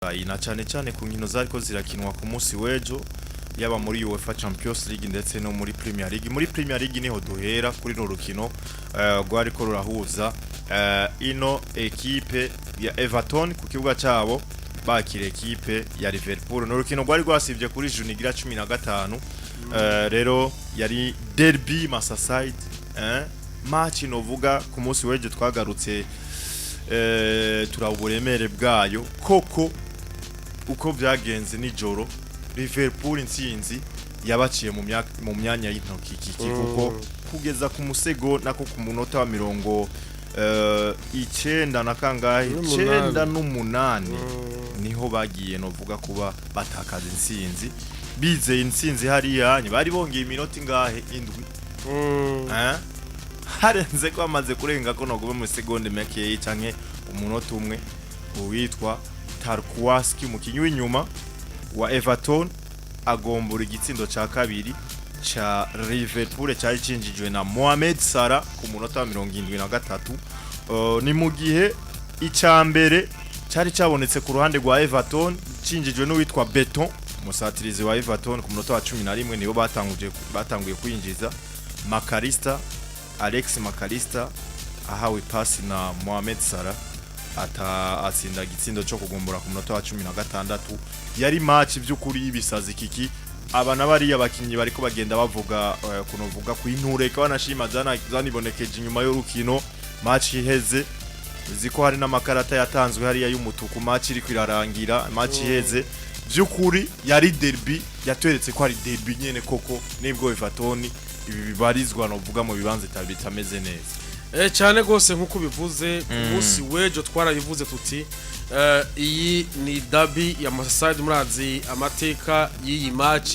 Na cyane cyane ku nkino zariko zirakinwa ku munsi w'ejo, yaba muri UEFA Champions League ndetse no muri Premier League. Muri Premier League niho duhera kuri runo rukino rwariko rurahuza ino ekipe ya Everton ku kibuga cyabo bakira ekipe ya Liverpool. Ni urukino rwari rwasivye kuri journée igira 15. Rero yari derby Merseyside, match novuga ku munsi w'ejo twagarutse turaba uburemere bwayo koko uko byagenze nijoro. Liverpool intsinzi yabaciye mu myanya y'intoki kiki, kuko kugeza ku musego nako ku munota wa 90 na kangahe? N'umunani. 98 niho bagiye novuga kuba batakaza intsinzi bizeye intsinzi. Hariya bari bongeye iminota ingahe? 7. Eh? Harenze ko bamaze kurenga ko nogume mu segonde makeyi canke umunota umwe, uwitwa Tarkowski, umukinyi w'inyuma wa Everton, agombora igitsindo ca kabiri ca Liverpool cyari cinjijwe na Mohamed Salah ku munota wa 73. Ni mu gihe ica mbere cyari cyabonetse ku ruhande rwa Everton cinjijwe n'uwitwa Beto, umusatirizi wa Everton, ku munota wa 11. Nibo batanguye kwinjiza. Mac Allister, Alex Mac Allister, ahawe pasi na Mohamed Salah, ata atsinda igitsindo cyo kugombora ku munota wa 16. Yari match by'ukuri y'ibisazi kiki. Aba nabariya bakinyi bariko bagenda bavuga kunovuga ku intureka banashima zanibonekeje inyuma y'urukino match iheze. Uzi ko hari n'amakarata yatanzwe hariya y'umutuku match iri kwirarangira, match iheze. By'ukuri yari derby yatweretse ko ari derby nyene koko, nibwo Everton ibi bibarizwa novuga mu bibanza bitameze neza. Cyane gose, nkuko bivuze ku munsi w'ejo twarabivuze tuti iyi ni derby ya Merseyside. Murazi amateka y'iyi match,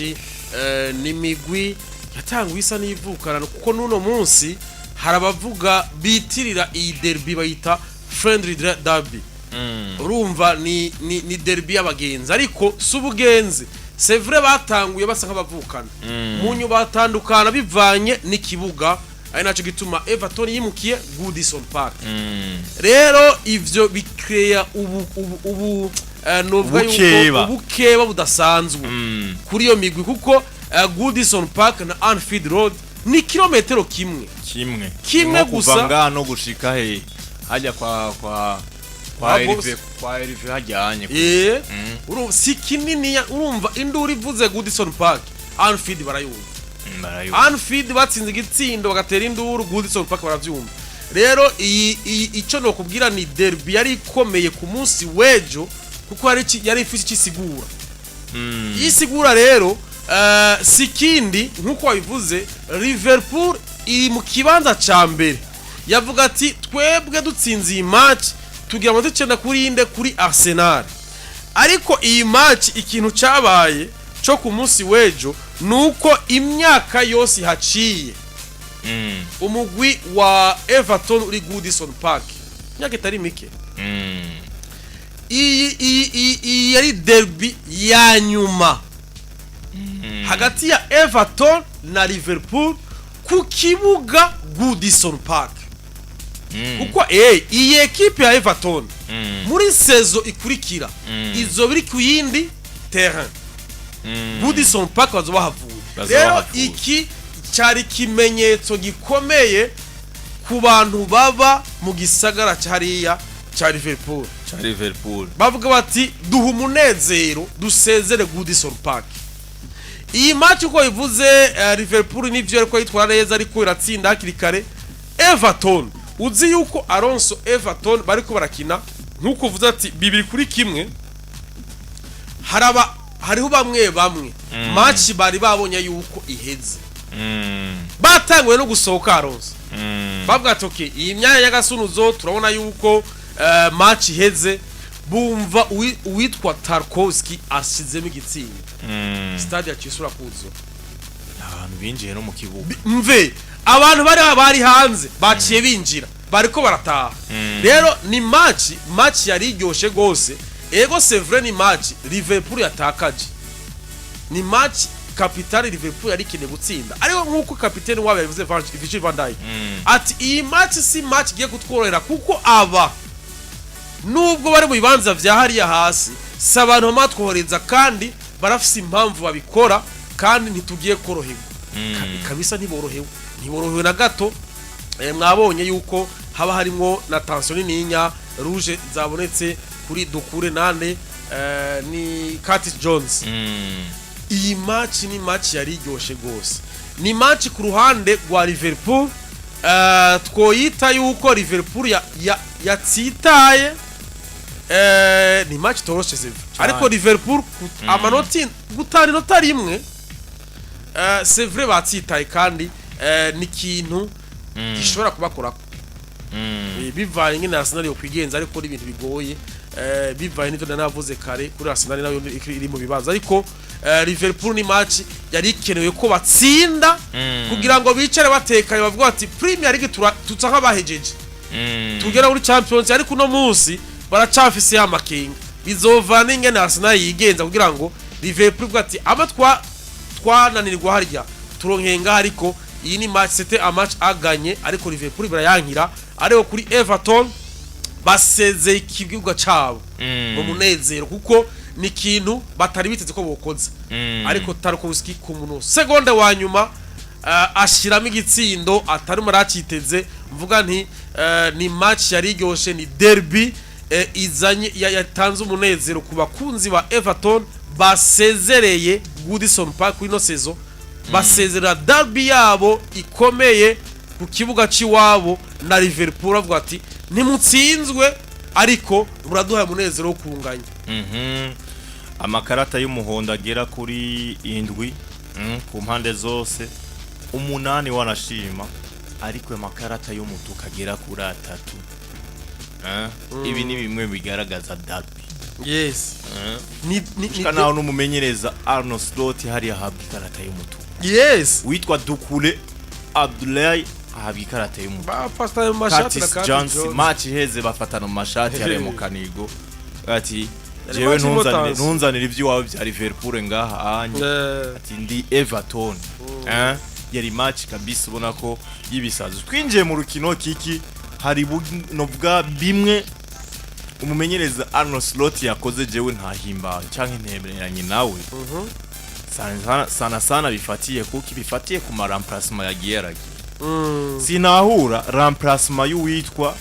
ni migwi yatanguye isa n'ivukana, kuko n'uno munsi hari abavuga bitirira iyi derby bayita friendly derby. Urumva ni derby y'abagenzi, ariko si ubugenzi. C'est vrai, batanguye basa nk'abavukana, mu nyuma batandukana bivanye n'ikibuga, ari naco gituma Everton yimukiye Goodison Park. Rero ivyo bikreya ubu novuga yuko Ubukeba. ubukeba budasanzwe kuri iyo migwi, kuko Goodison Park na Anfield Road ni kilometero kimwe. Kimwe. Kimwe Nko kuva gusa. ngaha no gushika he hajya kwa kwa Kwa Herve, boss. kwa Herve hajyanye. Urumva si kinini urumva induru ivuze Goodison Park, Anfield barayumva. Barayumva. Anfield batsinze igitsindo bagatera induru, Goodison Park baravyumva. Rero iyi ico nokubwira ni derby yari ikomeye ku munsi w'ejo, kuko yari ifise ikisigura. Isigura rero si kindi, nkuko wabivuze, Liverpool iri mu kibanza ca mbere. Yavuga ati twebwe dutsinze iyi match tugira amanota 9 kuri inde? Kuri Arsenal. Ariko iyi match, ikintu cabaye co ku munsi w'ejo nuko imyaka yose ihaciye umugwi wa Everton uri Goodison Park, imyaka itari mike, iyi yari derby ya nyuma hagati ya Everton na Liverpool ku kibuga Goodison Park, kuko iyi ekipe ya Everton muri saison ikurikira izoba iri ku yindi terrain. Goodison Park bazoba bahavuye. Bazoba Rero bahavuye. iki cyari ikimenyetso gikomeye ku bantu baba mu gisagara cyariya cya Liverpool. Ca Liverpool. Bavuga bati duha umunezero dusezere Goodison Park. Iyi match uko bivuze, Liverpool nivyo ariko yitwara neza, ariko iratsinda hakiri kare Everton. Uzi yuko Alonso, Everton bariko barakina nkuko uvuze ati 2-1, haraba hariho bamwe bamwe match bari babonye yuko iheze, batanguye no gusohoka Alonso, bavuga ati okay, iyi myanya y'agasunuzo turabona yuko match iheze. Bumva uwitwa Tarkowski asizemo igitsindo, stade yaciye isura kuzo. Abantu binjiye no mu kibuga. Mve abantu bari hanze baciye binjira, bariko barataha. Rero ni match yari iryoshe gose. Ego, c'est vrai, ni match Liverpool yatakaje, ni match kapitali Liverpool yari ikeneye gutsinda, ariko nk'uko kapiteni wabo yabivuze, Virgil van Dijk, ati iyi match si match igiye kutworohera, kuko aba nubwo bari mu bibanza vya hariya hasi. Si abantu bamatwohereza, kandi barafise impamvu babikora, kandi ntitugiye koroherwa. Kabisa ntiborohewe, ntiborohewe na gato. Mwabonye yuko haba harimwo na tension nininya. Rouge zabonetse kuri Doucouré nande ni Curtis Jones. Iyi match ni match yari iryoshe gose. Ni match ku ruhande rwa Liverpool, twoyita yuko Liverpool yatsitaye. Ni match toroshe c'est vrai, ariko Liverpool amanoti gutana inota rimwe, c'est vrai batsitaye, kandi ni ikintu gishobora kubakorako. Bivanye nyine Arsenal yo kwigenza, ariko ni ibintu bigoye, bivanye n'ivyo nari navuze kare kuri Arsenal, nayo iri mu bibazo. Ariko Liverpool ni match yari ikenewe ko batsinda kugira ngo bicare batekanye, bavuga bati Premier League tuza nk'abahejeje, tugera muri Champions. Ariko uno munsi baracafise ya makenga, bizovana ingene Arsenal yigenza kugira ngo Liverpool ivuga ati ama twananirwa harya turonkenga. Ariko iyi ni match, c'était un match à gagner, ariko Liverpool barayankira. Ariko kuri Everton, basezeye ikibuga cabo mu munezero, kuko ni ikintu batari biteze ko bokoze. Ariko Tarkowski ku muntu segonde wa nyuma ashiramo igitsindo atari maraciteze. Mvuga nti ni match yari iryoshe, ni derby izanye yatanze umunezero ku bakunzi ba Everton basezereye Goodison Park kuri ino saison, basezerera derby yabo ikomeye ku kibuga c'iwabo na Liverpool, bavuga ati ntimutsinzwe ariko muraduhaye umunezero wo kunganya. Amakarata y'umuhondo agera kuri indwi, ku mpande zose, umunani wanashima, ariko amakarata y'umutuku agera kuri atatu. Ibi ni bimwe bigaragaza derby. Ni Gushika naho n'umumenyereza Arne Slot hariya ahabwa ikarata y'umutuku. Witwa Doucouré Abdoulaye ahabwa ikarata y'umutuku. Bafata mu mashati na Curtis Curtis Jones, Jones. match iheze bafatana mu mashati hariya mu kanigo, ati Yari jewe match irimo ntunzanire tension. Ntunzanire iby'iwawe bya Liverpool ngaha anye. Ati ndi Everton. Yari match kabisa ubona ko y'ibisazo. Twinjiye mu rukino kiki, hari novuga bimwe umumenyereza Arne Slot yakoze jewe ntahimbawe canke ntemeranye nawe. Sana sana, sana bifatiye kuki? Bifatiye ku ma remplacement yagiye yaragiye. Sinahura remplacement y'uwitwa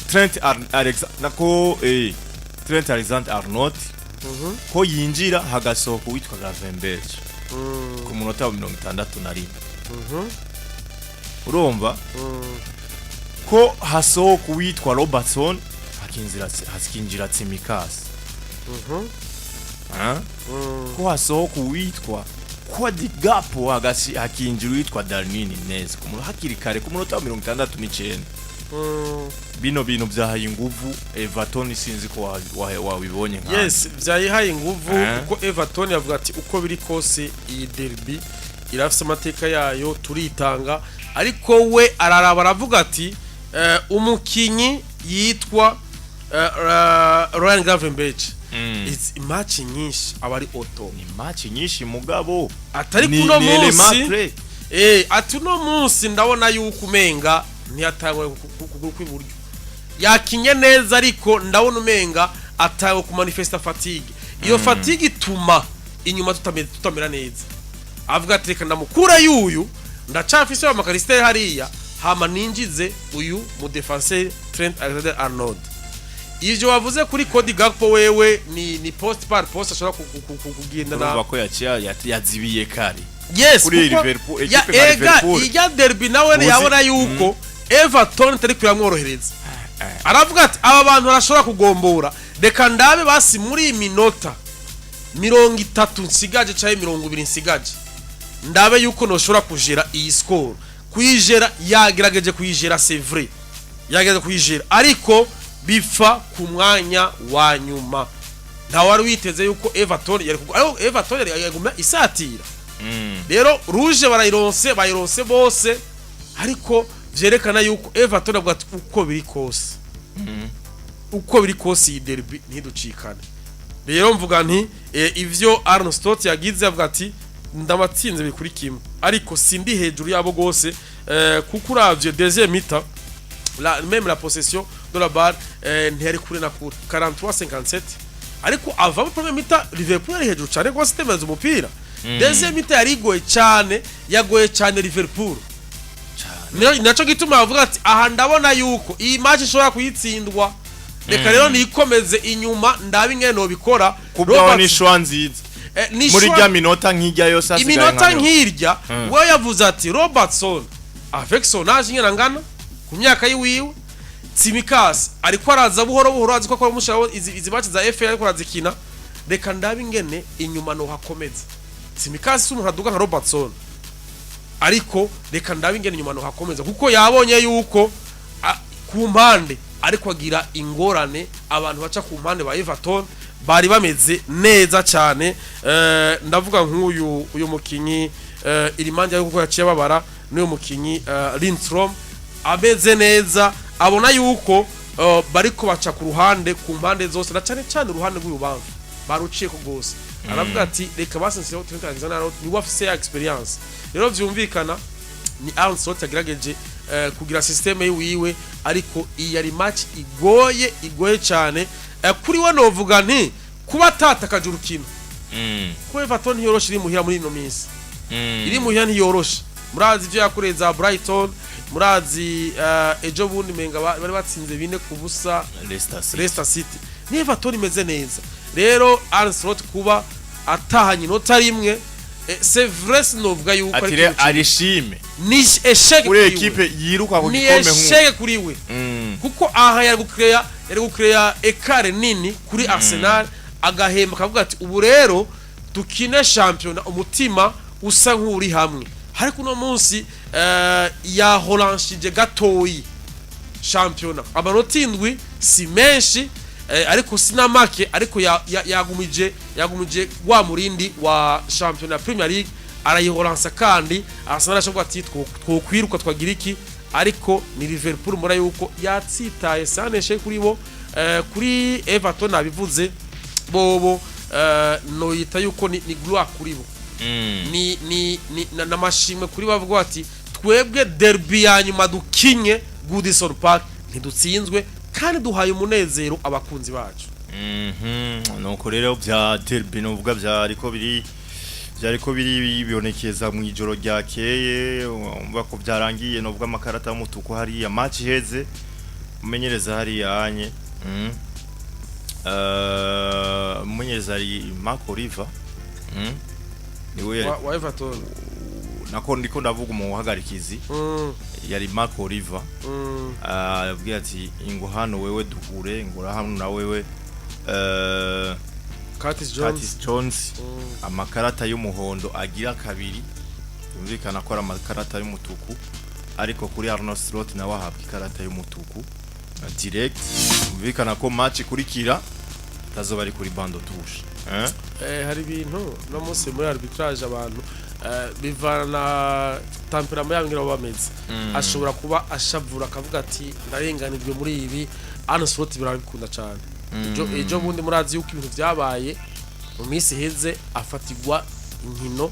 Trent Alex nako Trent Alexander Arnold, ko yinjira hagasohoka uwitwa Gravenberch ku munota wa 61. Urumva ko hasohoka uwitwa Robertson, hakinjira Tsimikas. Ko hasohoka uwitwa Cody Gakpo, hakinjira uwitwa Darwin Nunez ku hakiri kare ku munota wa 69. Bino bintu byahaye inguvu Everton, sinzi ko wabibonye nka Yes, vyayihaye inguvu, kuko Everton yavuga ati uko biri kose iyi derby irafise amateka yayo, turitanga. Ariko we araraba aravuga ati umukinyi yitwa Ryan Gravenberch, izi match nyinshi aba ari auto. Ni match nyinshi mugabo atari kuno kuno ni munsi élément clé. Ati uno munsi ndabona yuko umenga ntiyatangwe ku kuguru kw'iburyo, yakinye neza, ariko ndabona umenga atawe ku manifesta fatigue. Iyo fatigue ituma inyuma tutamera neza. Avuga ati reka ndamukura yuyu, ndacafise wa Mac Allister hariya, hama ninjize uyu mu défenseur Trent Alexander Arnold. Ivyo wavuze kuri Cody Gakpo, wewe ni poste par poste ashobora kugenda na Urumva ko yaciye yazibiye kare Yes, kuri kuko Liverpool, ya equipe nka ega Liverpool. ijya derby nawe yabona yuko Everton itari kuyamworohereza, aravuga ati aba bantu barashobora kugombora, reka ndabe basi muri iyi minota 30 nsigaje canke 20 nsigaje, ndabe yuko noshobora kujera iyi score. Kuyijera yagerageje kuyijera, c'est vrai yagerageje kuyijera, ariko bifa ku mwanya wa nyuma. Nta wari witeze yuko Everton yari ariko Everton yari yaguma isatira. Rero rouge barayironse, bayironse bose, ariko vyerekana yuko Everton avuga ati uko biri kose, uko biri kose iyi derby ntiducikane. Rero mvuga nti ivyo Arne Slot yagize, avuga ati ndabatsinze biri kimwe, ariko sindi hejuru yabo gose, kuko uravye deuxième mi-temps, la même la possession de la balle, ntiyari kure na kure, 43-57, ariko avamo première mi-temps Liverpool yari hejuru cyane rwose, itemeza umupira. Deuxième mi-temps yari igoye cyane, yagoye cyane Liverpool. Naco gituma bavuga ati: "Aha ndabona yuko iyi match ishobora kuyitsindwa, reka rero nikomeze inyuma, ndabe ingene nobikora." Kubwaho ni choix nziza Ni muri choix- rya minota nk'ijya yose hasigaye iminota nka nk'irya. We yavuze ati: "Robertson, avec son âge, ingene angana ku myaka yiwiwe, Tsimikas ariko araza buhoro buhoro, azi ko akora umushiraho izi match za FA, ariko arazikina, reka ndabe ingene inyuma no hakomeza. Tsimikas si umuntu aduga nka Robertson, ariko reka ndabe ingene inyuma no hakomeza," kuko yabonye yuko ku mpande ariko agira ingorane. Abantu baca ku mpande ba Everton bari bameze neza cyane. Ndavuga nk'uyu uyu mukinyi Iliman, kuko yaciye babara n'uyu mukinyi Lindstrom ameze neza, abona yuko bariko baca ku ruhande, ku mpande zose, na cyane cyane uruhande rw'ububamfu baruciye ko rwose. Aravuga ati: "Reka basenseho Trent Alexander-Arnold, niwe afise ya expérience." Rero vyumvikana ni Arne Slot yagerageje kugira système yiwiwe, ariko iyi yari match igoye, igoye cyane kuri we. Novuga nti kuba atatakaje urukino, kuko Everton ntiyoroshe iri muhira muri ino minsi, iri muhira ntiyoroshe. Murazi ivyo yakoreye za Brighton, murazi ejo bundi menga bari batsinze 4-0 Leicester City. Leicester City. Ni Everton imeze neza. Rero Arne Slot kuba atahanye inota rimwe, c'est vrai, sinovuga yuko ati ari re ikintu ciza. Arishime Ni échec kuri kuri we. ekipe yiruka ku Ni gikombe nk'uko. échec kuri we, kuko aha yari gucréa écart nini kuri Arsenal, agahemba akavuga ati: "Ubu rero dukine shampiyona umutima usa nk'uri hamwe." Ariko uno munsi yahoranshije gatoyi shampiyona. Amanota 7 si menshi, ariko si na make, ariko yagumije wa murindi wa shampiyona ya Premier League, arayihoransa. Kandi Arsenal ashobora ati: "Twokwiruka twagira iki?" Ariko ni Liverpool mura yuko yatsitaye saneshe kuri bo. Kuri Everton nabivuze, bobo noyita yuko ni gloire kuri bo, ni n'amashimwe kuri bavuga bati: "Twebwe derby ya nyuma dukinye Goodison Park ntidutsinzwe, kandi duhaye umunezero abakunzi bacu." Nuko rero bya derby novuga byariko biri bibonekeza mu ijoro ryakeye. Umva ko byarangiye novuga amakarata y'umutuku hariya match iheze, umenyereza hariya anye umumenyereza ari Marco Riva, niwe yari wa Everton. Nako ndiko ndavuga umuhagarikizi yari Marco Riva. Yabwiye ati: "Ingo hano wewe duhure, ngo hano na wewe Curtis Jones." Curtis Jones. Amakarata y'umuhondo agira kabiri, yumvikana ko ari amakarata y'umutuku, ariko kuri Arne Slot nawe ahabwa ikarata y'umutuku direct, yumvikana ko match ikurikira tazoba ari kuri banc de touche, eh? Hari ibintu no munsi muri arbitrage abantu bivana na tempérament yabo ngira bameze. Ashobora kuba ashavura akavuga ati: "Ndarenganijwe muri ibi." Arne Slot birabikunda cyane. Ejo bundi murazi yuko ibintu byabaye mu minsi iheze, afatigwa inkino,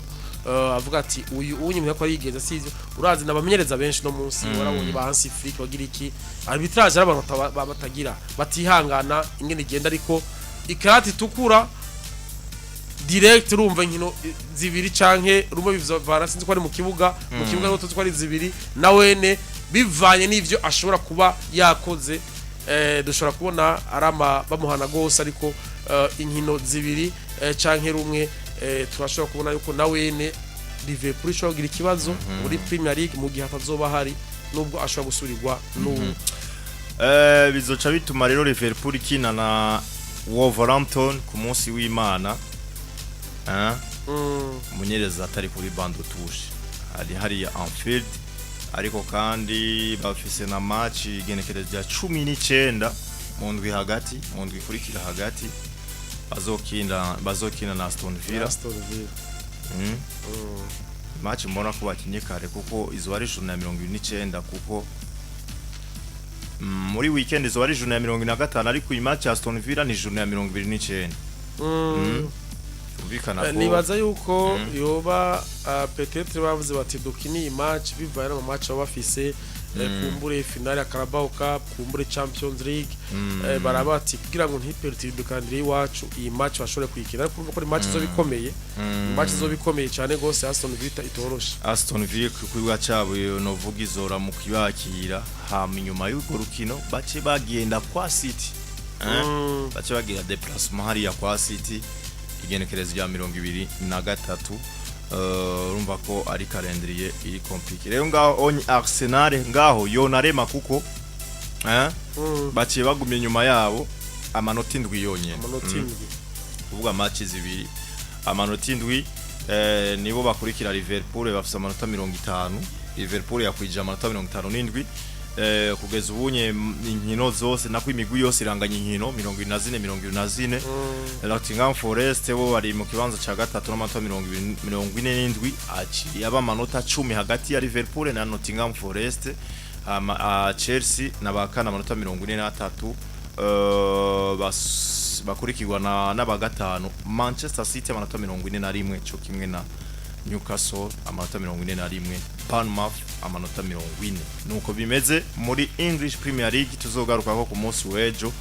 avuga ati: "Uyu unyemera ko arigenza sivyo." Urazi nabamenyereza benshi no munsi warabonye ba Hansi Flick bagira iki arbitrage, ari abantu batagira batihangana ingene igenda, ariko ikarata itukura direct, urumva inkino zibiri canke rumwe bivana, sinzi ko ari mu kibuga n'utuzi ko ari zibiri, na wene bivanye n'ivyo ashobora kuba yakoze. Dushobora kubona arama bamuhana gose, ariko inkino zibiri canke rumwe, turashobora kubona yuko na wene Liverpool ishobora kugira ikibazo muri Premier League mu gihe atazoba hari, nubwo ashobora gusurirwa n'ubu. Bizoca bituma rero Liverpool ikina na Wolverhampton ku munsi w'Imana. Umunyereza atari kuri banc de touche, hari hariya Anfield, ariko kandi bafise na match igenekerezo rya 19 mu ndwi hagati, mu ndwi ikurikira hagati, bazokina na Aston Villa. Aston Villa. Match mbona ko bakinye kare, kuko izo ari journée ya 29, kuko muri weekend izo ari journée ya 45, ariko iyi match ya Aston Villa ni journée ya 29. Umvikana ko Nibaza yuko yoba peut-être bavuze bati dukine iyi match bivaye no match baba bafise, kumbure finale ya Carabao Cup, kumbure Champions League, baraba bati kugira ngo ntiperturbe calendrier iwacu, iyi match bashobore kuyikina. Ariko urumva ko ari match izoba ikomeye, match izoba ikomeye cyane gose, Aston Villa itoroshe. Aston Villa ku kibuga cyabo novuga izora mu kibakira, hama inyuma y'urwo rukino bace bagenda kwa City, eh? Bace bagira déplacement hariya kwa City igenekerezo rya 23. Urumva ko ari calendrier iri compliqué. Rero ngaho onye Arsenal ngaho yonarema kuko baciye bagumye inyuma yabo amanota 7 yonyene. Amanota 7. Kuvuga match zibiri, amanota 7, nibo bakurikira Liverpool bafise amanota 50. Liverpool yakwije amanota 57 kugeza ubunye inkino zose, nako imigwi yose iranganya inkino 24, 24. Nottingham Forest bo bari mu kibanza ca gatatu n'amanota 47, aciye aba amanota 10 hagati ya Liverpool na Nottingham Forest. Hama Chelsea na bakana amanota 43, bakurikirwa na n'aba gatanu Manchester City amanota 41, cyo kimwe na Newcastle amanota 41, Bournemouth amanota 40. Nuko bimeze muri English Premier League. Tuzogarukako ku munsi w'ejo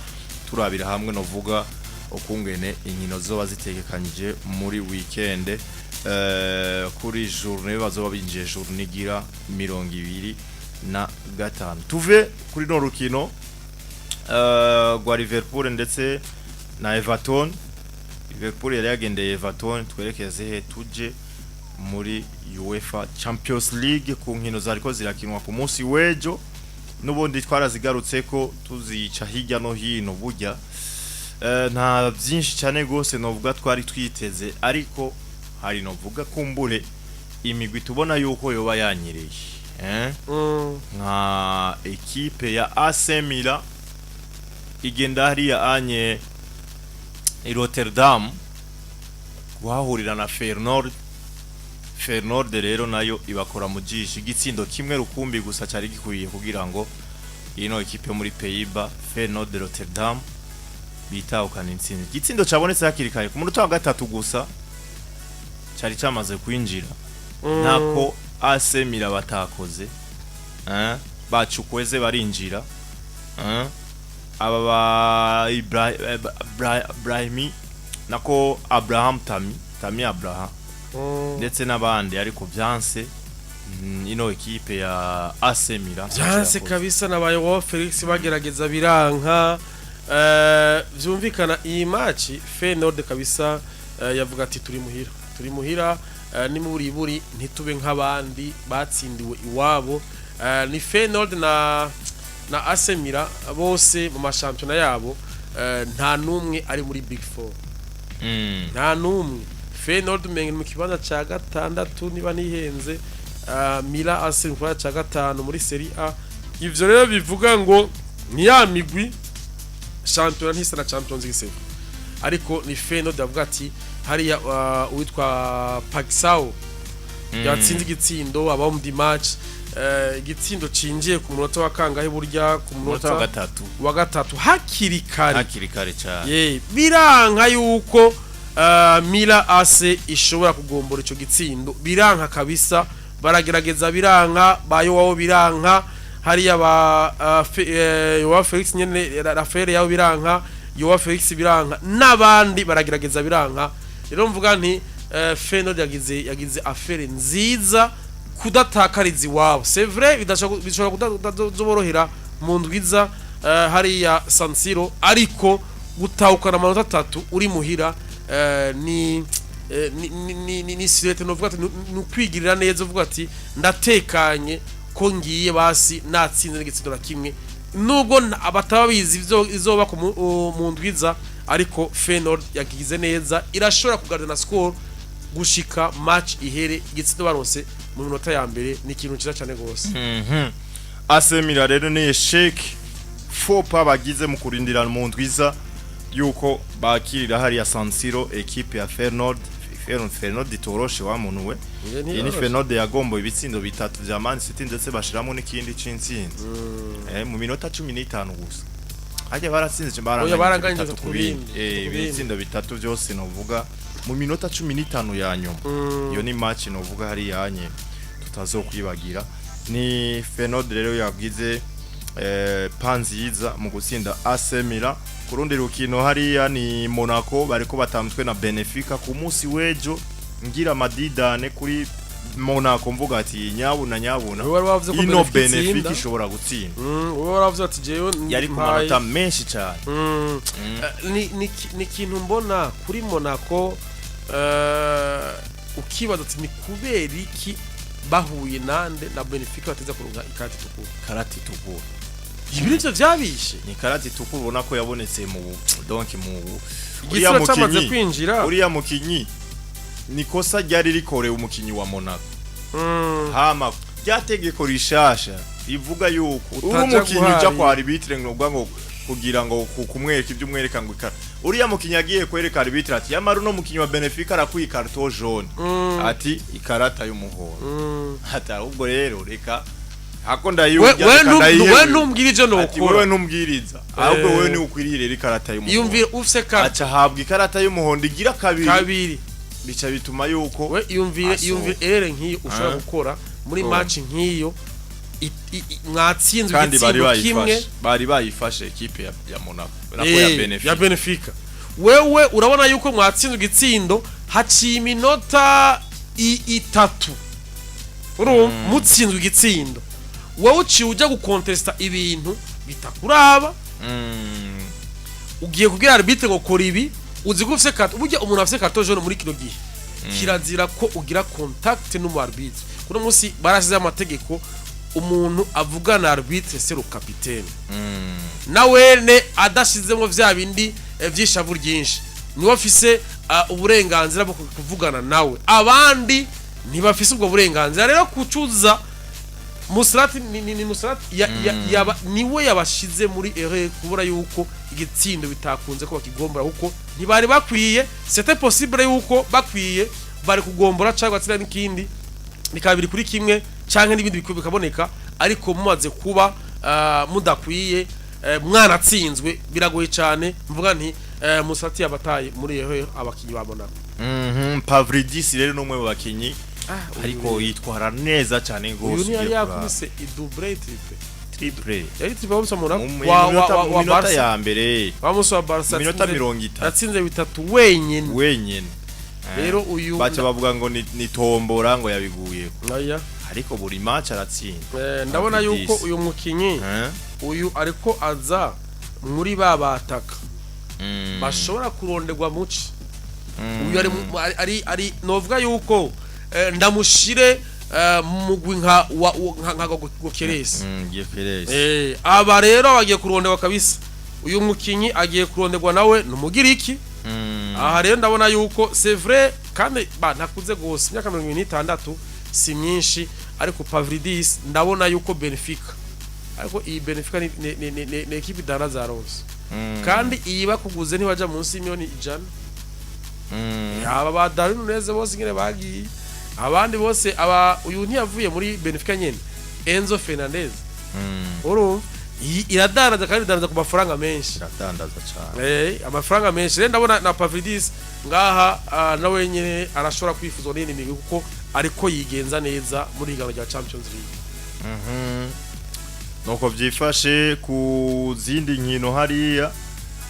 turabira hamwe novuga ukungene inkino zoba zitegekanyije muri weekend, kuri journée bazoba binjiye, journée igira 25. Tuve kuri no rukino rwa Liverpool ndetse na Everton. Liverpool yari yagendeye Everton. Twerekeze he? Tuje muri UEFA Champions League ku nkino zariko zirakinwa ku munsi w'ejo. N'ubundi twarazigarutse ko tuzica hirya no hino. Burya nta byinshi cyane rwose novuga twari twiteze, ariko hari novuga kumbure imigwi tubona yuko yoba yanyereye, eh? Nka ekipe ya AC Milan igenda hariya anye i Rotterdam guhahurira na Feyenoord. Feyenoord rero nayo ibakora mu jisho, igitsindo kimwe rukumbi gusa cyari gikwiye kugira ngo ino ekipe yo muri Pays-Bas, Feyenoord de Rotterdam, bitahukana intsinzi. Igitsindo cabonetse hakiri kare ku munota wa gatatu gusa cyari cyamaze kwinjira. Ntako AC Milan batakoze, eh? Bacukweze barinjira, eh? Aba ba Brahimi, nako Abraham, Tami Abraham ndetse n'abandi, ariko byanse. Ino ekipe ya AC Milan Byanse kabisa, nabaye wo Felix bagerageza biranka. Vyumvikana iyi match Feyenoord kabisa yavuga ati turi muhira, turi muhira, nimuburiburi ntitube nk'abandi batsindiwe iwabo. Ni Feyenoord na AC Milan bose mu mashampiyona yabo nta numwe ari muri Big Four. Nta numwe. Feyenoord umenga ni mu kibanza ca gatandatu niba nihenze, Milan AC mu kibanza ca gatanu muri Serie A. Ivyo rero bivuga ngo ni ya migwi shampiyona ntisa na Champions League seve, ariko ni Feyenoord avuga ati hariya uwitwa Paixão yatsinze igitsindo aba mu match, igitsindo cinjiye ku munota wa kangahe burya? Ku munota wa munota gatatu. Wa gatatu, hakiri kare. Hakiri kare cyane. Ye biranka yuko Milan AC ishobora kugombora ico gitsindo, biranka kabisa. Baragerageza biranka, bayo wabo biranka, hariya ba Joao Felix nyene, Rafael yaho biranka, Joao Felix biranka, n'abandi baragerageza biranka. Rero mvuga nti Feyenoord yagize affaire nziza kudatakariza iwabo. C'est vrai bidashobora kutazoborohera mu ndwiza hariya San Siro, ariko gutahukana amanota atatu uri muhira ni sûreté, novuga ati ni ukwigirira neza, uvuga ati ndatekanye ko ngiye basi natsinze n'igitsindo na kimwe, nubwo abataba bizi ivyo izoba mu ndwiza. Ariko Feyenoord yagize neza, irashobora kugarana na score gushika match ihere. Igitsindo baronse mu minota ya mbere ni ikintu cyiza cyane gose. AC Milan rero ni échec, faux pas bagize mu kurindira mu ndwiza yuko bakirira hariya San Siro equipe ya Feyenoord. Feyenoord itoroshe wa muntu we. Nge Iyi ni ntiyoroshe. Feyenoord yagomboye ibitsindo bitatu vya Man City, ndetse bashiramo n'ikindi c'intsinzi mu minota 15 gusa. Hajya baratsinze Oya, baranganyije bitatu ku bindi. ku bindi. Ibitsindo bitatu byose novuga. mu minota 15 ya nyuma. Iyo ni match novuga hari yanye tutazokwibagira. Ni Feyenoord rero yagize panziza mu gutsinda AC Milan. Ku rundi rukino hariya ni Monaco bariko batamutwe na Benfica ku munsi w'ejo. Ngira amadidane kuri Monaco, mvuga ati nyabuna nyabuna, Wowe wari wavuze ko ino Benfica Benfica itsinda. ishobora gutsinda. Wowe waravuze ati jewe Yari ku manota menshi cyane. Ni ikintu mbona kuri Monaco, ukibaza ati ni kubera iki bahuye nande na Benfica bateza kuronka ikarata itukura? Karate itukura. Ibi nivyo vyabishe. Ni karate itukura ubona ko yabonetse mu, donc mu uriya Igitsina camaze mukinyi, kwinjira. uriya mukinyi ni kosa ryari rikorewe umukinyi wa Monaco. Hama rya tegeko rishasha rivuga yuko uri Utaja umukinyi uja guharira. kwa arbitre ngo kugira ngo kumwereka ibyo umwereka ngo ikara, uriya mukinyi agiye kwereka arbitre ati yamara uno mukinyi wa Benfica arakwiye carton jaune, ati ikarata y'umuhondo. Ati ahubwo rero reka hako ndayurya, reka ndayihe. We ntumbwira ivyo Ati nokora. wewe ntumbwiriza, ahubwo wewe ni ukwiriye rero ikarata y'umuhondo. Iyumvire ufise Aca ahabwa ikarata y'umuhondo igira kabiri. Kabiri. Bica bituma yuko We iyumvire, asohoka. iyumvire erreur nk'iyo ushobora gukora muri match nk'iyo, mwatsinzwe Kandi bari igitsindo kimwe. bayifashe, bari bayifashe ekipe ya Monaco nako ya Benfica. Ya Benfica. Wewe urabona yuko mwatsinzwe igitsindo, haciye iminota 3, urumva mutsinzwe igitsindo, wowe uciye ujya gukontesta ibintu bitakuraba. Ugiye kubwira arbitre ngo kora ibi, uzi ko ufise carton. Burya umuntu afise carton jaune muri kino gihe kirazira ko ugira contact n'umu arbitre. Kuno munsi barashizeho amategeko, umuntu avugana arbitre c'est le capitaine. Nawene adashizemo vya bindi vy'ishavu ryinshi, niwe afise uburenganzira bwo kuvugana nawe, abandi ntibafise ubwo burenganzira. Rero kucuza Musrati ni Musrati yaba niwe yabashize muri erreur, kubura yuko igitsindo bitakunze ko bakigombora, kuko ntibari bakwiye. C'était possible yuko bakwiye bari kugombora cyangwa batsinda n'ikindi bikaba 2-1 canke n'ibindi bikaboneka, ariko mumaze kuba mudakwiye, mwanatsinzwe, biragoye cyane. Mvuga nti Musrati yabataye muri erreur abakinyi ba Monaco. Pavlidis rero ni umwe mu bakinyi ariko yitwara neza cyane Uyu rwose. ntiyari Ugiye kuraba. yakubise idouble, triple. Triple. Yari triple wa Monaco Mu wa wa minota wa, mu wa minota Barca ya mbere. Wa musi wa Barca. Mu minota 30. Yatsinze bitatu wenyene. Wenyene. Rero uyu Baca bavuga ngo ni tombora ngo yabiguye, Aya. ariko buri match aratsinda. Ndabona Pavlidis. yuko uyu mukinyi uyu ariko aza muri ba bataka bashobora kuronderwa muci. Uyu ari novuga yuko ndamushire mu mugwi nka nka Gokeresi. Gyökeres. Aba rero bagiye kuronderwa kabisa. Uyu mukinyi agiye kuronderwa, nawe ni umugiriki. Aha rero ndabona yuko c'est vrai kandi ba ntakuze gose, imyaka 26 si myinshi, ariko Pavlidis ndabona yuko Benfica, ariko iyi Benfica ni equipe idandaza Alonso. Kandi iyi bakuguze ntibaja munsi y'imiliyoni 100. Aba ba Darwin Nunez bose nyine bagiye, abandi bose aba, uyu ntiyavuye muri Benfica nyene, Enzo Fernandez. Urumva iyi iradandaza kandi idandaza ku mafaranga menshi. Iradandaza cyane. Amafaranga menshi. Rero ndabona na Pavlidis ngaha nawe nyene arashobora kwifuzwa n'iyindi migwi kuko ariko yigenza neza muri higanwa rya Champions League. Nuko byifashe ku zindi nkino hariya,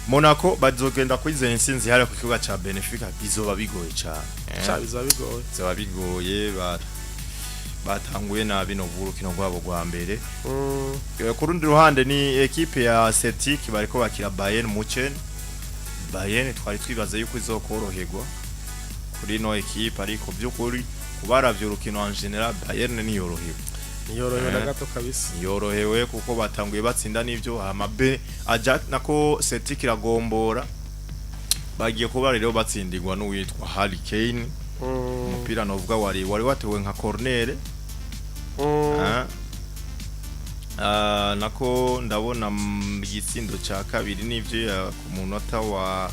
Monaco bazogenda kwizera intsinzi hariya ku kibuga ca Benfica, bizoba bigoye cyane. Cha bizaba bigoye. Bizoba bigoye, batanguye nabi no urukino rwabo rwa mbere. Ku rundi ruhande ni ekipe ya Celtic bariko bakira Bayern Munchen. Bayern twari twibaza yuko izokoroherwa kuri no ekipe, ariko by'ukuri kubaravye urukino en général Bayern niyorohewe. Niyorohewe na gato kabisa. Yorohewe kuko batanguye batsinda n'ivyo, hama be aja nako Celtic iragombora, bagiye kuba rero batsindirwa n'uwitwa Harry Kane. Umupira novuga wari watewe nka corner. Ah, nako ndabona igitsindo ca kabiri n'ivyo ku munota wa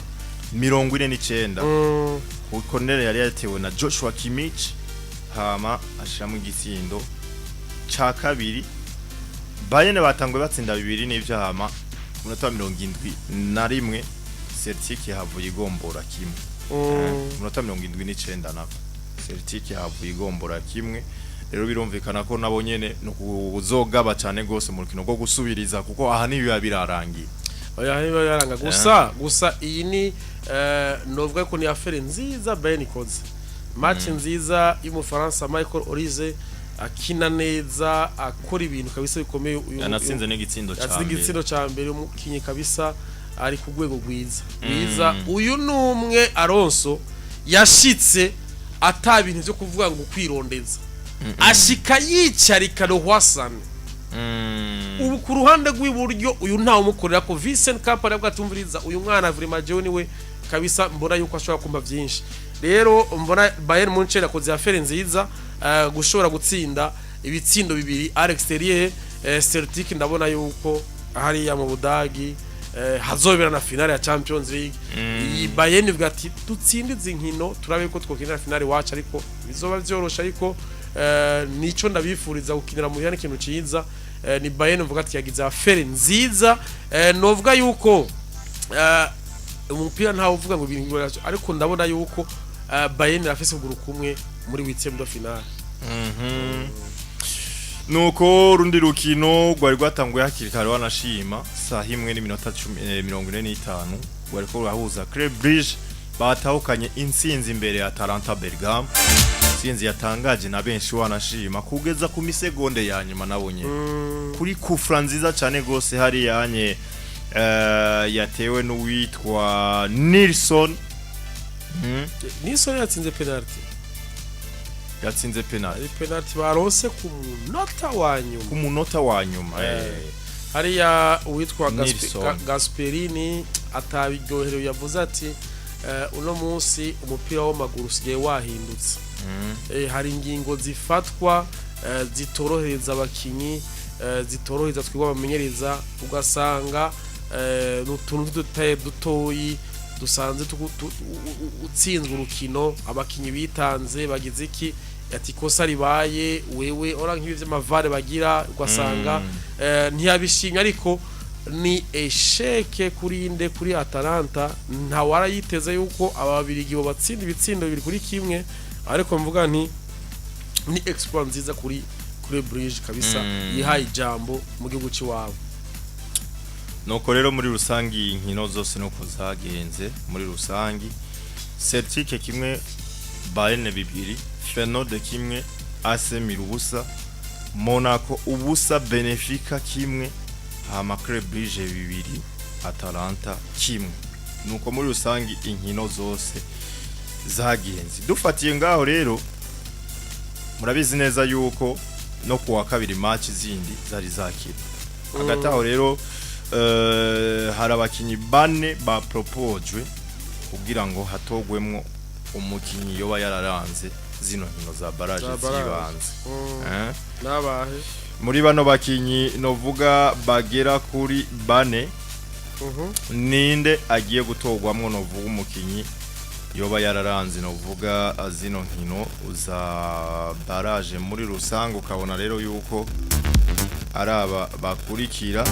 49. Ku corner yari yatewe na Joshua Kimmich, hama ashiramo igitsindo ca kabiri. Bayern batanguye batsinda bibiri n'ivyo, hama ku munota wa 71 Celtic yahavuye igombora kimwe. Ku minota 79 nako Celtic yahavuye igombora kimwe. Rero birumvikana ko nabo nyene no kuzogaba cyane gose mu rukino rwo gusubiriza, kuko aha ntibiba birarangiye. Oya, niba yaranga gusa iyi ni novuga ko ni affaire nziza Bayern ikoze, match nziza y'Umufaransa Michael Olise, akina neza, akora ibintu kabisa bikomeye. Yanatsinze n'igitsindo ca yatsinze mbere. Igitsindo ca mbere. Umukinyi kabisa ari ku rwego rwiza rwiza. Uyu ni umwe Alonso yashitse ata bintu vyo kuvuga ngo kwirondeza, ashika yicarika Rohwasan. Ubu ku ruhande rw'iburyo uyu ntawe umukorera ko Vincent Kompany avuga atumviriza uyu mwana, vraiment jewe niwe kabisa mbona yuko ashobora kumva byinshi. Rero mbona Bayern Munich yakoze affaire nziza, gushobora gutsinda ibitsindo bibiri à l'extérieur. Celtic ndabona yuko hariya mu Budagi hazobera na finale ya Champions League. Iyi Bayern ivuga ati dutsinde izi nkino, turabe ko twokinira finale wacu, ariko bizoba vyoroshe, ariko nico ndabifuriza gukinira muhira ni ikintu ciza. Ni Bayern mvuga ati yagize affaire nziza. Novuga yuko umupira ntawe uvuga ngo ibintu, ariko ndabona yuko Bayern irafise ukuguru kumwe muri huitième de finale. Nuko urundi rukino rwari rwatanguye hakiri kare, wanashima saha imwe n'iminota 45, rwari ko rurahuza Club Brugge batahukanye intsinzi imbere ya Atalanta Bergamo, intsinzi yatangaje na benshi, wanashima kugeza ku misegonde ya nyuma nabonye kuri kufra nziza cyane gose hariya yanye yatewe n'uwitwa Nilsson. Nilsson yatsinze penalty. Yatsinze penalty. Ari penalty baronse ku munota wa nyuma. Ku munota wa nyuma. Hariya uwitwa Nilsson. Gasperini atabiryoherewe, yavuze ati uno munsi umupira w'amaguru usigaye wahindutse. Hari ingingo zifatwa zitorohereza abakinyi, zitorohereza twebwe abamenyereza, ugasanga n'utuntu tw'udutaye dutoyi dusanze utsinzwe urukino, abakinyi bitanze bagize iki, ati ikosa ribaye wewe ora nk'ibi vy'amavare bagira, ugasanga ntiyabishimye. Ariko ni échec kuri inde? Kuri Atalanta. Nta warayiteze yuko aba babirigi bo batsinda ibitsindo 2-1, ariko mvuga nti ni exploit nziza kuri Brugge kabisa, yihaye ijambo mu gihugu cy'iwabo. Nuko rero muri rusangi inkino zose nuko zagenze. Muri rusangi Celtic kimwe, Bayern 2, Feyenoord 1, AC Milan 0, Monaco 0, Benfica 1, hama Club Brugge 2, Atalanta 1. Nuko muri rusangi inkino zose zagenze. Dufatiye ngaho rero, murabizi neza yuko no kuwa kabiri match zindi zari zakira. Hagati aho rero hari abakinyi bane baproposejwe kugira ngo hatogwemwo umukinyi yoba yararanze zino nkino za barrage Za barrage. zibanze. Nabahe? Muri bano bakinyi novuga bagera kuri bane, ninde agiye gutogwamwo novuga umukinyi yoba yararanze novuga zino nkino za barrage muri rusange? Ukabona rero yuko ari aba bakurikira: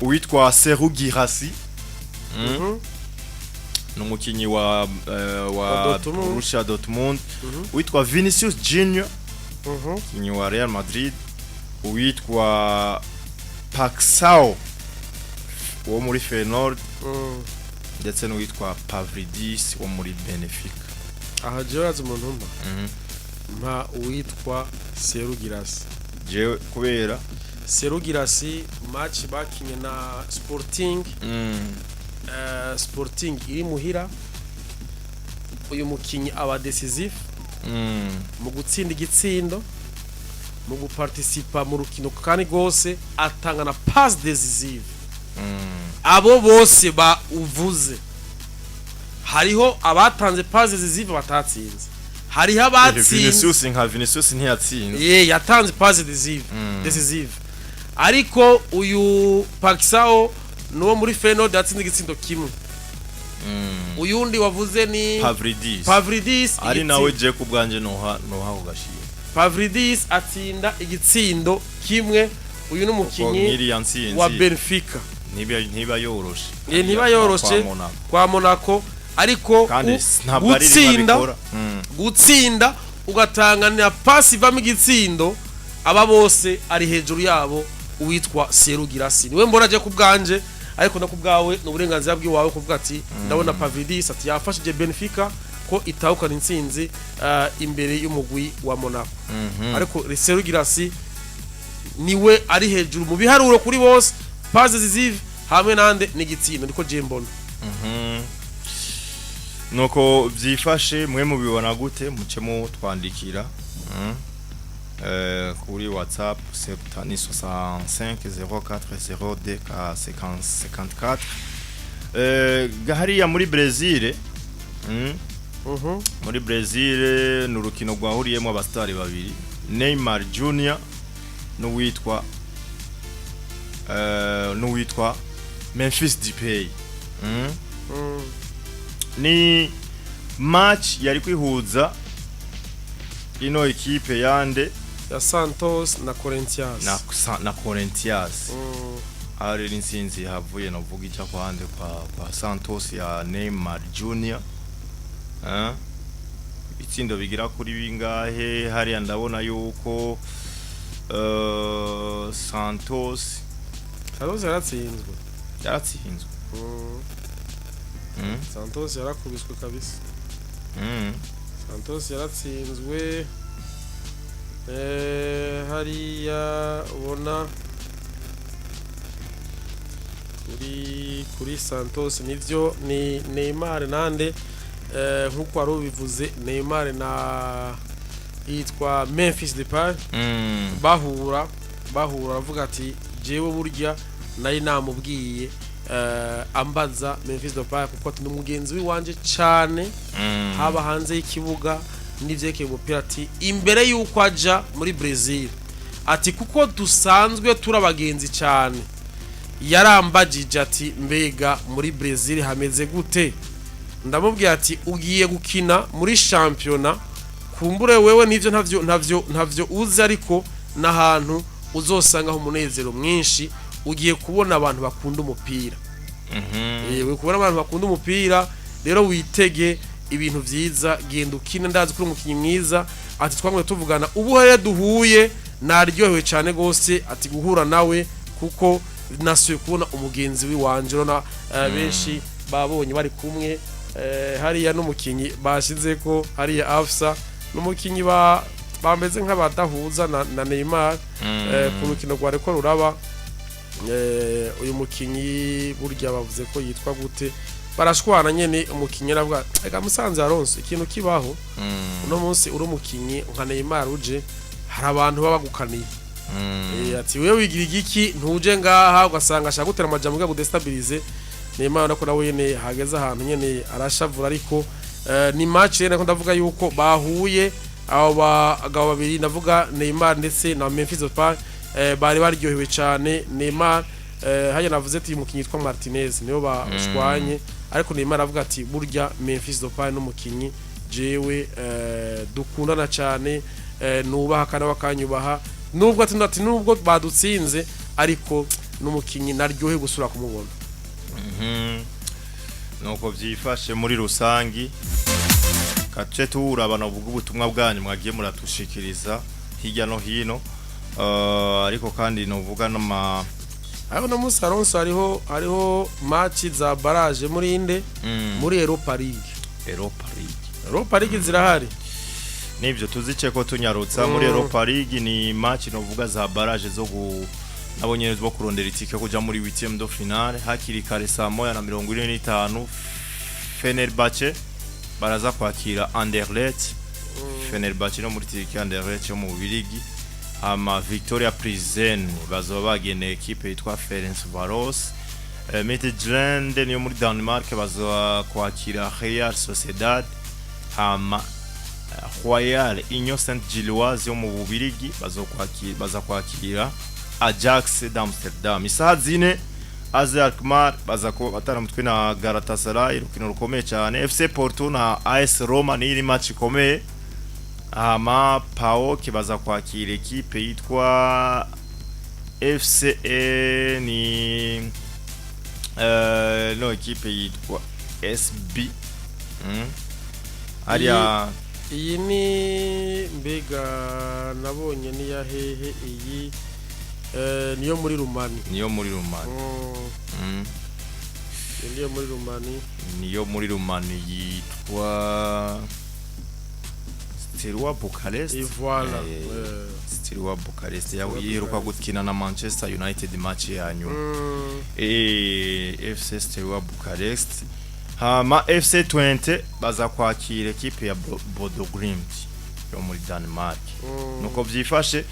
uwitwa Serhou Guirassy, ni umukinyi wa Wa Dortmund. Borussia Dortmund, uwitwa Vinicius Junior, umukinyi wa Real Madrid, uwitwa Paxao wo muri Feyenoord, ndetse n'uwitwa Pavlidis wo muri Benfica. Aha jewe yazi umuntu mpa mpa uwitwa Serhou Guirassy. Jewe kubera Serhou Guirassy, match bakinye na Sporting, Sporting iri muhira, uyu mukinyi aba décisif mu gutsinda igitsindo, mu guparticipa mu rukino, kandi rwose atanga na passe décisive. Abo bose ba uvuze, hariho abatanze passe décisive batatsinze, hariho abatsinze. Vinicius, nka Vinicius ntiyatsinze. Ye yatanze passe décisive décisive, ariko uyu Paxao nuwo muri Feyenoord yatsinze igitsindo kimwe. Uyundi wavuze ni Pavlidis. Pavlidis. Ari nawe je ku bwanje noha kugashima. Pavlidis atsinda igitsindo kimwe. Uyu ni Kuko umukinyi nk'iriya ntsinzi wa Benfica. Ntiba yoroshe. Ntiba yoroshe Kwa Monaco. kwa Monaco, ariko Kandi ntabwo ari rimwe gutsinda abikora. Gutsinda ugatanga na pasi ivamo igitsindo, aba bose ari hejuru yabo uwitwa Serhou Guirassy. Niwe mbona aje ku bwanje, ariko no ku bwawe ni uburenganzira bw'iwawe kuvuga ati ndabona Pavlidis, ati yafashije Benfica ko itahukana intsinzi imbere y'umugwi wa Monaco. Ariko Serhou Guirassy niwe ari hejuru mu biharuro kuri bose, passe décisive hamwe nande n'igitsindo, niko je mbona. Nuko byifashe. Mwe mubibona gute? Muce mutwandikira kuri WhatsApp 70 65 04 02 54. Hariya muri Brazil, muri Brazil ni urukino rwahuriyemo abasitari babiri, Neymar Junior n'uwitwa Memphis Depay. Ni match yari kwihuza ino ekipe yande? Ya Santos na Corinthians. Na Corinthians. Aho rero intsinzi havuye novuga ijya kwande kwa Santos ya Neymar Junior. Ibitsindo bigira kuri bingahe? Hariya ndabona yuko Santos Santos yaratsinzwe. Yaratsinzwe. Santos yarakubiswe kabisa. Santos yaratsinzwe. Hariya ubona kuri Santos nivyo ni Neymar nande, nkuko wari ubivuze, Neymar na yitwa Memphis Depay. Bahura aravuga ati jewe burya nari namubwiye, ambaza Memphis Depay, kuko ati ni umugenzi w'iwanje cane, haba hanze y'ikibuga n'ivyerekeye umupira, ati imbere y'uko aja muri Brazil, ati kuko dusanzwe turi abagenzi cyane, yarambagije ati mbega muri Brazil hameze gute? Ndamubwira ati ugiye gukina muri shampiyona, kumbure wewe nivyo ntavyo uzi, ariko n'ahantu uzosangaho umunezero mwinshi, ugiye kubona abantu bakunda umupira. Yewe, kubona abantu bakunda umupira, rero witege ibintu vyiza, genda ukina, ndazi kuri umukinyi mwiza. Ati twamwe tuvugana ubu rero duhuye naryohewe cyane gose, ati guhura nawe kuko nasuye kubona umugenzi wiwanje. Urabona benshi babonye bari kumwe, hariya n'umukinyi bashize ko hariya Afsa n'umukinyi ba bameze nk'abadahuza na Neymar ku rukino rwa reko ruraba. Uyu mukinyi burya bavuze ko yitwa gute? Barashwana nyene. Umukinyi aravuga ega musanze Alonso ikintu kibaho uno munsi, uri umukinyi nka Neymar uje, hari abantu baba bagukaniye. Ati wewe wigira igiki ntuje ngaha? Ugasanga ashaka gutera amajambo kugira ngo déstabiliser Neymar. Urabona ko nawe nyene hageze ahantu nyene arashavura. Ariko ni match rero nako ndavuga yuko bahuye abo bagabo babiri, ndavuga Neymar ndetse na Memphis Depay, bari baryohewe cyane. Neymar, hajya navuze ati uyu mukinyi yitwa Martinez niyo bashwanye, ariko Neymar avuga ati burya Memphis Depay n'umukinyi jewe dukundana cyane, nubaha kandi bakanyubaha, nubwo ati nubwo badutsinze, ariko n'umukinyi naryohe gusura kumubona. Nuko byifashe muri rusangi. Kace turabana uvuga ubutumwa bwanyu mwagiye muratushikiriza hirya no hino. Ariko kandi novuga n'ama Ariko no munsi Alonso hariho match za barrage muri inde? Muri Europa League. Europa League. Europa League zirahari. Nivyo, tuzice ko tunyarutsa muri Europa League. Ni match novuga za barrage zo gu nabo nyene bo kurondera itike kuja muri 8e de finale. Hakiri kare saa 1:45, Fenerbahce baraza kwakira Anderlecht. Fenerbahce no muri Turkiya, Anderlecht yo mu Bubirigi. Ama Victoria Plzen bazoba bageneye ekipe yitwa Ferencvaros. Midtjylland niyo muri Denmark bazoba kwakira Real Sociedad. Hama Royal Union Saint Gilloise yo mu Bubirigi baza kwakira Ajax d'Amsterdam. Isaha 4, AZ Alkmaar baza ko batana mutwe na Galatasaray, urukino rukomeye cyane. FC Porto na AS Roma ni iri match ikomeye. Hama PAOK baza kwakira ekipe yitwa FCE ni No ekipe yitwa SB. Hariya. Iyi ni, mbega nabonye ni ya hehe iyi? Niyo muri Rumani. Niyo muri Rumani. Iyi niyo muri Rumani. Niyo muri Rumani, yitwa Steaua Bucharest. Voilà. Steaua Bucharest Steaua iheruka Bucharest. gukina na Manchester United match ya nyuma. FC Steaua Bucharest. Hama FC Twente baza kwakira ekipe ya Bodo Glimt yo muri Denmark. Nuko vyifashe.